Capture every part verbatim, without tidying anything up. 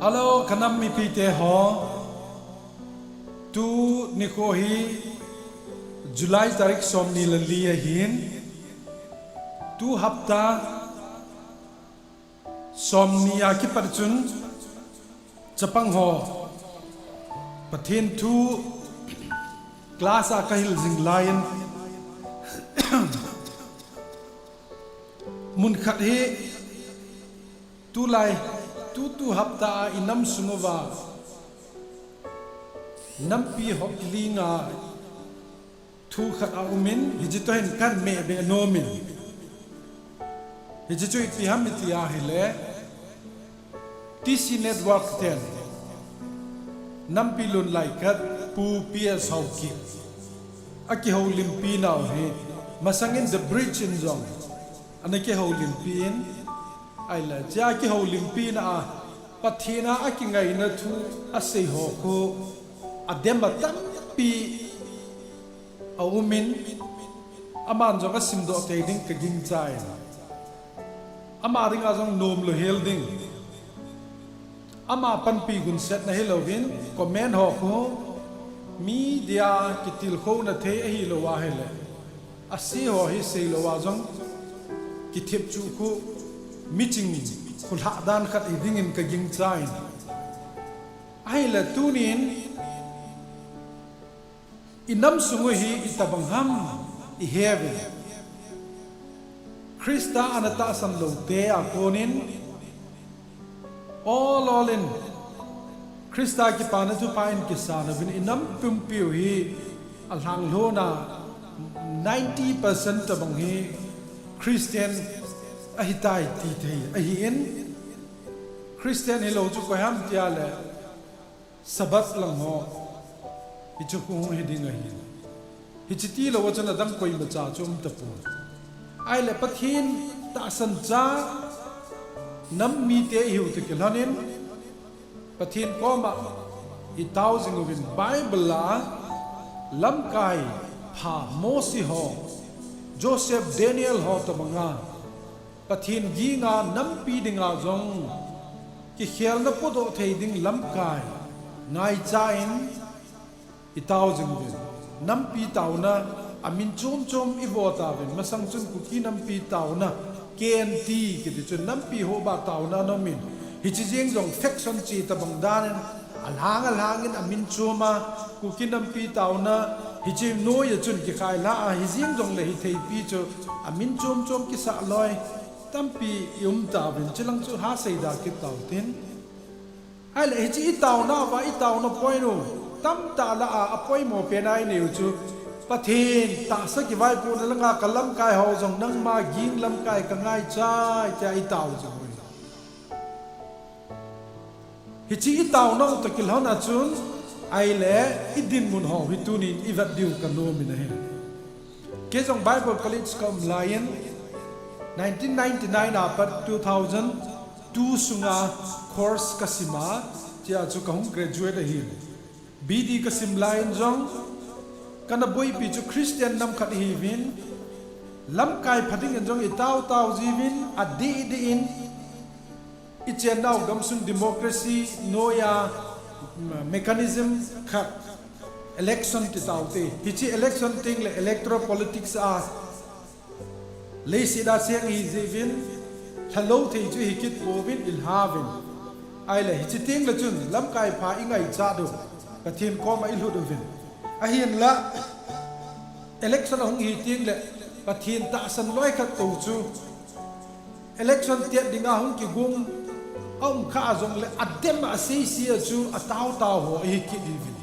Hello, ka nam mipite ho. Tuni kho hi July tarik somni le li ahin. Tu hapta somni a kipat chun chapang ho Pathen thu class a ka hil jing lai in, mun khat hi tulai, tutu hapta a i nam sung uva nampi hop ling a thu khat a um in, hiche toh hin kan meh be nom in. Hiche chu ipi ham iti ahile, T C Network ten nampi lun lai khat Pu P S Haokip a kihoulimpi nau hi, masang in The Bridge in jong ana kihoulimpi in, ahile, hiche a kihoulimpi na a Pathen a kingaina thu asei ho khu adem a tampi a um in, aman jong asimdoh thei ding ka gingcha in. Ama dinga jong nom lou hel ding. Ama panpi gunsetna hilouvin, comment ho khu mi dia kitilkhouna thei ahilou ahile, ase ho hi seilou a jong kithep chu khu miching khulhah dan khat hi dingin ka gingcha in. Ahile tunin, i nam sung u hi itobang ham i he uve. Christa ana tahsan lou te a konin, ol ol in Christa kipana thupha in kisan uvin i nam pumpiu hi alhanglhona ninety percent tobang hi Christian ahitai ti thei ahin, Christian hilou chu koi ham tia le, Sabbath lang ho, hichu khu hung hi ding ahi. Hiche tilou a chun adang koimacha chu um tapon. Ahile Pathen tahsan cha nam mite ihiu toh kilhonin, Pathen koma itao jing uvin Bible a lamkai pha Mose ho, Joseph, Daniel ho tobanga Pathen ginga nampi dinga jong kikhelna podoh thei ding lamkai ngaicha in itao jing uvin. Nampi taona amin chom chom ivo tauvin. Masang chun Kuki nampi taona, K N T kiti chun nampi hoba taona ana um in. Hiche jeng jong faction che tobang dan in alhang alhang in amin chom a, Kuki nampi taona, hiche noiya chun kikhai la a, hijeng jongle hitheipi chu amin chom chom kisah loi tampi i um tauvin, chulang chu ha seida kit tautin. Ahile hiche i taona uva, i taona point u tamtah lah a, apoimo pen a ineiu chu, Pathen tahsa kivaipohna langa ka lamkai ho jong nangma ging lamkai ka ngaichai tia i tao jing u ahi. Hiche i taonau toh kilhon a chun, ahile i dinmun ho hi tunin i vet diu ka nom in ahi. Kei jong Bible College ka um laiyin, nineteen ninety-nine a pat two thousand two sunga course ka sim a, chea chu ka hung graduate ahi. B D ka sim laiyin jong, kana boipi chu Christian nam khat ihiuvin, lamkai pha dingin jong i tao tao jiuvin, adeh deh in, i chennau gamsung democracy noiya, mm, mechanism khat, election ti taute. Hiche election tengle electoral politics a leiset a cheng ihi jiuvin, lhalou thei chu ihi kit pouvin, i lhauvin. Ahile hiche tengle chun lamkai pha i ngaichat u, Pathen koma i lhut uvin. Ahinla, election ahung hi tengle, Pathen tahsan loi khat tou chu, election tet dinga hung kigong a um kha a jongle, adem a aseise a chu atao tao ho ihi kit diuvin.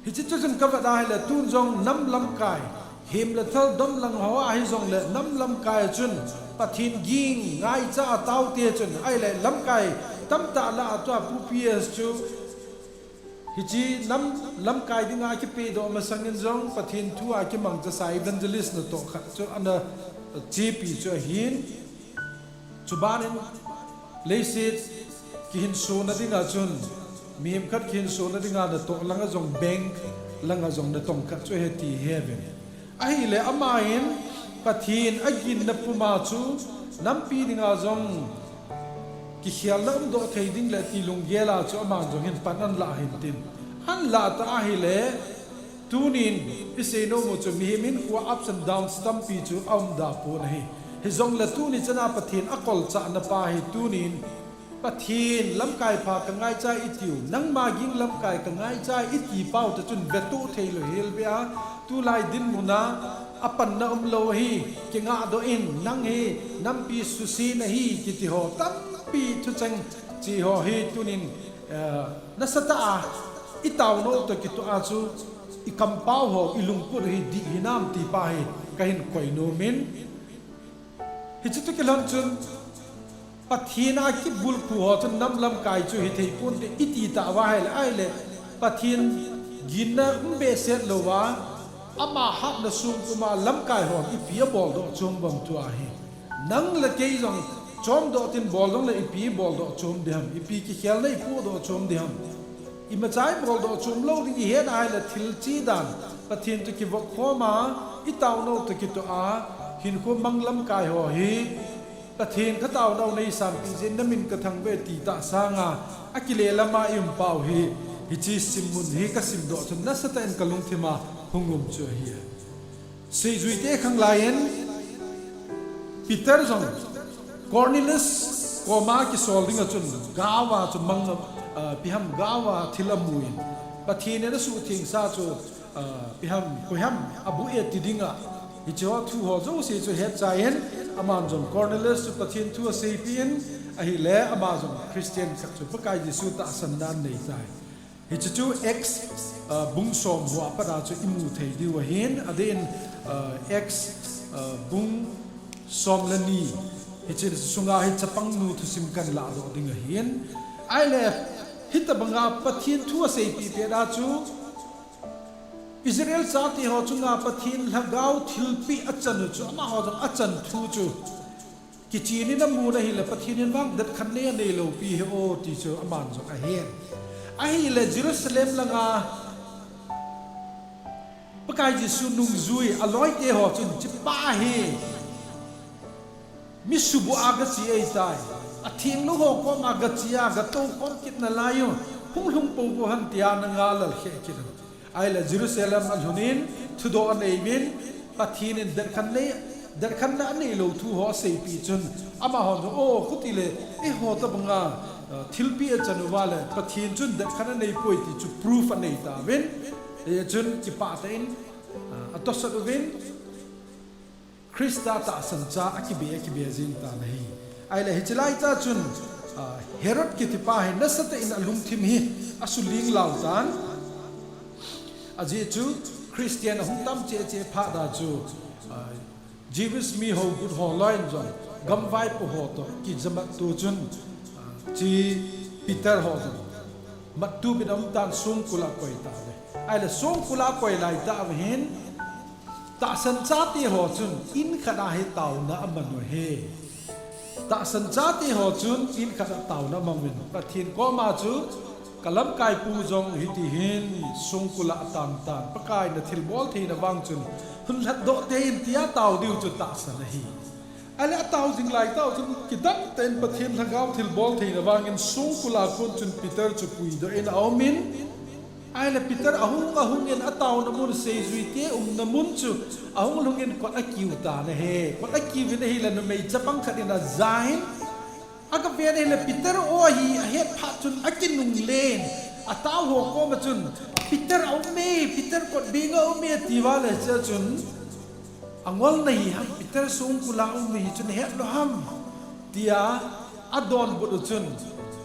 Hiche chu chun ka vet a ahile, tun jong nam lamkai, hem le thal dom lang ho ahi jongle, nam lamkai a chun Pathen ging ngaicha a taote chun, ahile lamkai tamtah lah a tua Pu P S chu, hiche nam lamkai dinga kipehdoh masangin jong Pathen thu a kimangchasa evangelist natoh khat chu ana chepi chu ahin. Chubanin leiset kihinsona dinga chun, mihem khat kihinsona dinga natoh langa jong bank langa jong natong khat chu ahi ti heuvin. Ahile amahin Pathen aginna puma chu nampi dinga jong kikhelna umdoh thei ding le ti lunggel a chu aman jong hin pan anlah hin tin. Anlah ta ahile, tunin, isei nom u chu mihem in kua ups and downs tampi chu aum da pon ahi. Hijongle tuni chana Pathen akolchahna pa hi tunin, Pathen lamkai pha kangaicha itiu, nangma ging lamkai kangaicha iti pau ta chun vetuh thei lou hel beh a, tulai dinmun a, apanna umlou ahi, kingahdoh in, nang hi, nampi susen ahi, kiti ho, tampi thucheng, chi ho hi, tunin, eh, nasatah a, itaonau toh kitoh a chu, ikampau ho, ilungput hi, dih hinam ti pa hi, kahin koi nom in, Hiche toh kilhon chun, Pathen a kibulphu ho chun nam lamkai chu hithei ponte iti tauva ahile, ahile, Pathen ginna um behseh louva, ama hatna sung puma lamkai hon ipi aboldoh chom uvem tua hi. Nang le kei jong chomdoh tin bol jongle ipi iboldoh chom ding ham, ipi kikhelna ipohdoh chom ding ham. Imacha iboldoh chom lou ding ihet ahile thil chi dan, Pathen toh kivop khom a, itaonau toh kitoh a, hinkho mang lamkai ho hi, Pathen kataonau neisanpeh jeh in namin kathangvah e ti tah sanga, akile lama ium pau hi, hiche simmun hi kasimdoh chun nasatah in kalungthim a hung um chu ahi. Seijuite khang laiyin, Peter jong, Cornelius koma kisol dinga chun, gaova chu mang, ah, ipi ham gaova thil amun, Pathen in asuhthengsa chu, ah, ipi ham, koi ham, abu e ti dinga, hiche ho thu ho jouse chu hetchai in, aman jong Cornelius chu Pathen thu aseipeh in, ahile ama jong Christian khat chu Pakai Jesu tahsanna anei tai. Hiche chu Acts, ah, bung som bua pat a chu imu thei diu ahin, adeh in, ah, Acts, ah, bung som le ni. Hiche sunga hi chapangnu thusim kahin lahdoh ding ahin. Ahile, hitobanga Pathen thu aseipeh pet a chu, Israel chate ho chunga Pathen lhagao thilpeh achan u chu, amaho jong achan thu chu, kichen in amun ahile Pathen in vang detkhen nei aneilou pi hi o ti chu aman jong ahen. Ahile Jerusalem langa Pakai Jesu nungjui aloite ho chun, hichepa hi mi suboh a gache ahitai. Athenglou ho koma gache a, gatou khom kit nalai u, hung lhung pou bou hen tia ana ngalal kheh kit u. Ahile Jerusalem alhun in, thudoh anei uvin, Pathen in detkhen nei, detkhenna aneilou thu ho aseipeh chun, amahon, o, khutile, eiho tobanga, ah, thilpeh achan uva le, Pathen chun detkhen aneipoi ti chu proof anei tauvin, hichun kipah tah in, ah, atosot uvin, Christa tahsan cha akibe, akibe jing tan ahi. Ahile hiche laitah chun, ah, Herod kitipa hi nasatah in alungthim hi asuling lau tan. Ajeh chu Christian ahung tam cheh cheh phat a chu, ah, Jewish mi hougut ho loi in jong gamvaipo ho toh kijamat tu chun, ah, hiche Peter ho jong mattup in aum tan, songkul a akoi tauve. Ahile songkul a akoi laitah uva hin, tahsan chate ho chun in khat a hi taona aman u ahi. Tahsan chate ho chun in khat a taona amang uvin, Pathen koma chu kalamkaipu jong hiti hin songkul a atam tan, Pakai nathilbol theina vang chun hun lhatdoh tei in tia tao diu chu tahsan ahi. Ahile atao jing laitah u chun kidang tah in Pathen lhagao thilbol theina vangin songkul a kon chun Peter chu puidoh in aumin, ahile Peter ahung, ahung in ataona mun, seijuite umna mun chu ahung lhung in kot akiu tan ahi. Kot akiu vin ahile numei chapang khat in ajan, agaven ahile Peter o ahi ahet phat chun akinungle in, atao ho koma chun, Peter aume, Peter kot beng a aume atiuva le hichea chun, angol nahi ham, Peter songkul a um ahi chu nahet lou ham, tia adonbut u chun,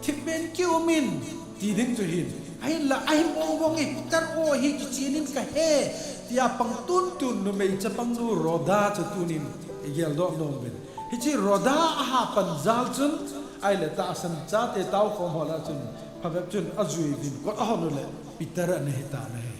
thipbeh in kium in, ti ding chu ahin. Ahinla ahimong mong e, Peter o ahi kichen in kahe, tia pang tuntun numei chapangnu Rhoda chu tunin igeldoh nom uvin. Hiche Rhoda aha pan jal chun, ahile tahsan chate taokhom ho lah chun, phabep chun ajui uvin kot ahon u le Peter ana hitan ahi.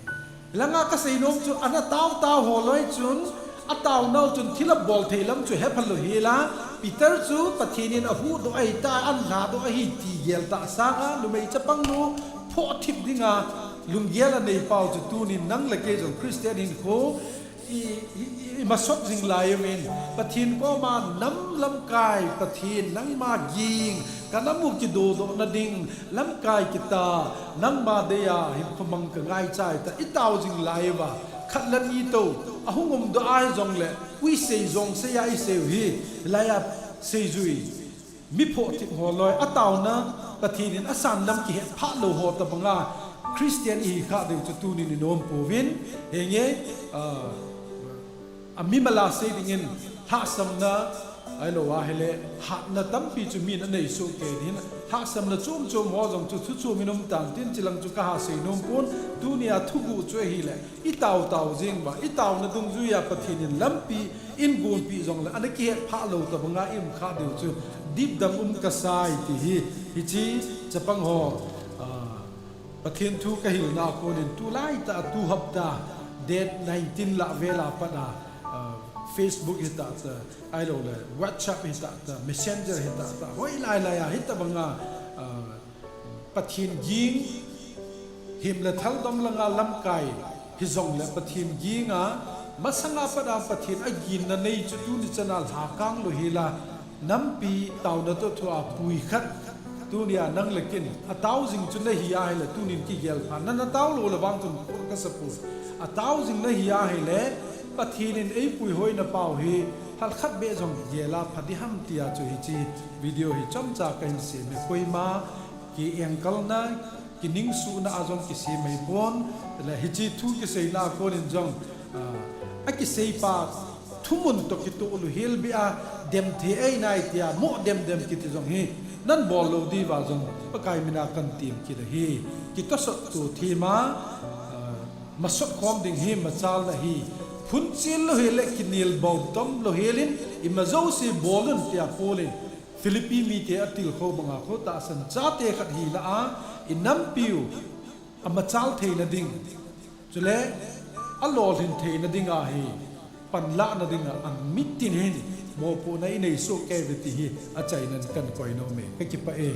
Hilanga kasei nom chu ana tao tao ho loi chun, ataonau chun thil abol thei lam chu hephalou hela, Peter chu Pathen in ahuhdoh ahitai, ahin lhadoh ahi ti gel tah sanga, numei chapangnu phoh thip dinga lunggel anei pau chu tunin nang le kei jong Christian hinkho i, i, i, imasot jing lai umin, Pathen koma nam lamkai, Pathen nangma ging, Ka namu kidodoh na ding, lamkai kita, nangma deiya hinkho mang ka ngaicha ta, i tao jing lai uva, khat le ni to, ahung umdoh ahi jongle, ui sei jong sei a i sei u hi, laiya seijui, mi phothip ho loi, a taona, Pathen in a sanlam kihet phah lou ho tabanga, Christian i hi kha ding chu tunin i nom pouvin, henge, ah, A mimal a sei dingin lhahsamna, ahilou ahile, hatna tampi chu min anei soh kei ding ahin, lhahsamna chom chom ho jong chu thu chom in um tan tin, chilang chu ka ha sei nom pon, tunia thuguh chu ahile, i tao tao jing uva, i taona dungjuiya Pathen in lampi eigonpeh jongle, ana kihet phah lou tabanga i um kha diu chu, dipdam um kasai ti hi, hiche, chapang ho, ah, Pathen thu ka hilna a konin tulai tah a tu hapta date nineteen lah vel a pat a, ah, Facebook hita ta, ahilouleh WhatsApp hita ta, Messenger hita ta, hoilai lai a hitabanga, ah, Pathen ging, him le thal dom langa lamkai hijongle Pathen ging a, masanga pat a Pathen a ginna nei chu tuni chan a lhakang lou hela, nampi taona toh thua pui khat, tunia nang le ken, a tao jing chu na hi ahile, tunin kigel pha, na, na tao lou le vang chun ka support. A tao jing na hi ahile, Pathen in eipui hoina pau hi, hal khat beh jong gel a pha ding ham tia chu hiche video hi chomcha ka hin sem e, koima kiengkalna, kiningsuhna a jong kisem ahi pon, le hiche thu kiseina a konin jong, ah, a kiseipa thumun toh kitoh lou hel beh a, dem thei ahi nai tia, mo dem dem kiti jong hi, nan bol lou diuva jong, Pakai mina kan tem kit ahi, kitosot tu thima, ah, masot khom ding hi, machalna hi, phunchil lou hel le kinel bou tom lou hel in, ima jouse bol un tia Paul in, Philippi mite a tilkhou banga kho tahsan chate khat hi lah a, i nampiu, a machal theina ding, chule a lolhin theina dinga hi, panlahna dinga, a mitin hin, mopohna i nei soh kei uve ti hi, achainan kan koi nom e, ka kipah e.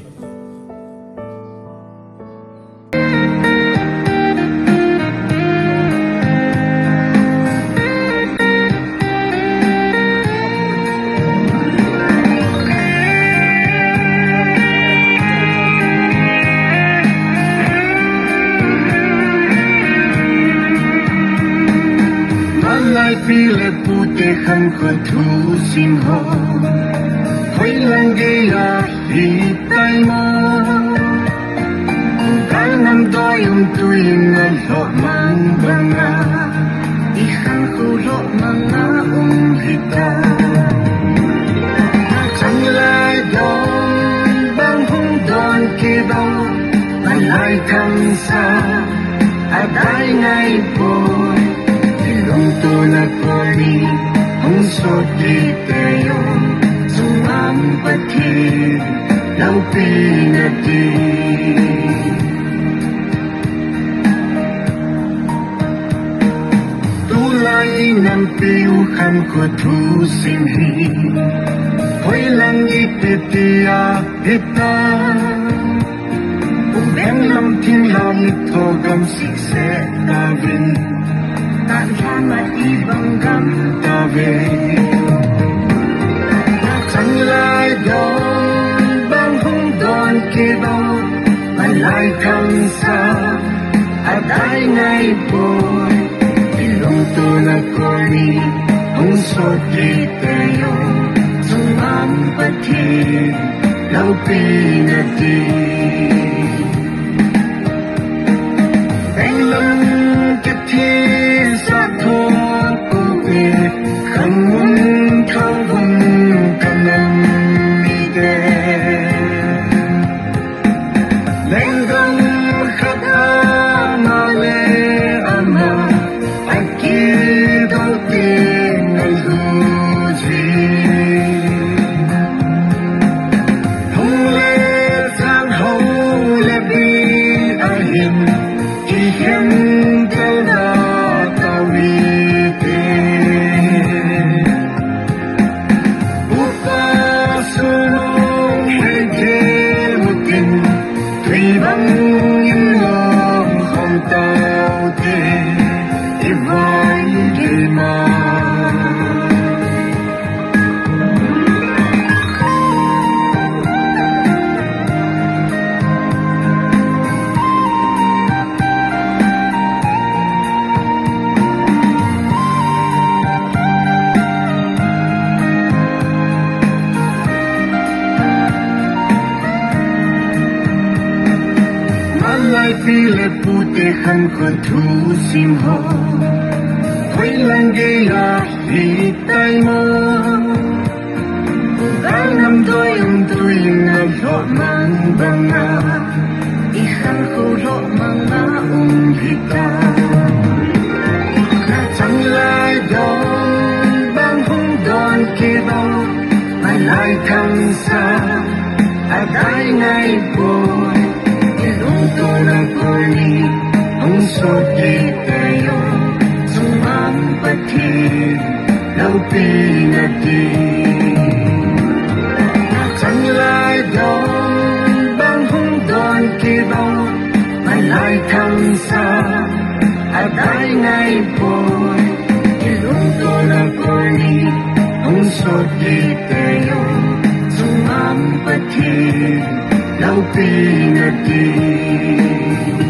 Malai pi le pute khankho thu sim ho, hoilang geiya hitai mo. Kanam doi um tuin a lhoh mang banga, i khankho lhoh manga um hita. Changlai don bang hung don kit o, malai kamsa, adai ngai poi. I lungtona koni hung sot kit tei o, Chunglam Pathen loupina ding. Tulai i nampiu khankho thu sim hi, hoilang ipi tia hita. Ubeng lam thing lam thogam sihseh tauvin, tahlama i bang gam tauve. Changlai don bang hung don kit o, malai kamsa, adai ngai poi. I lungtona koni hung sot kit tei o, Chunglam Pathen loupina ding. Benglam kithisa thon uve, khanmun thauvum kanam mite. Lenggam khat ama le ama, akido teng alhuji. Hung le chang, hou le bi ahin, kihem tel da tauvite. Upa sunung hei thei mutin, tui bang in long khom taute, i vai gei ma. Lai pi le pu te khan khut thu sim ho. Hoi lang gei a hi tai mo. Gal nam doi um tuin a lhoh mang banga. I khan khu lhoh mang a um hi ta. Na chang lai don bang hung don ki bo. Malai thang sa a dai ngai poi. I lungtona koni hung sot kit tei o. Sumang Pathen loupina ding. Na chang lai don bang hung don ki bo. Malai thang sa a dai ngai poi. I lungtona koni hung sot kit tei o. Sumang Pathen loupina ding.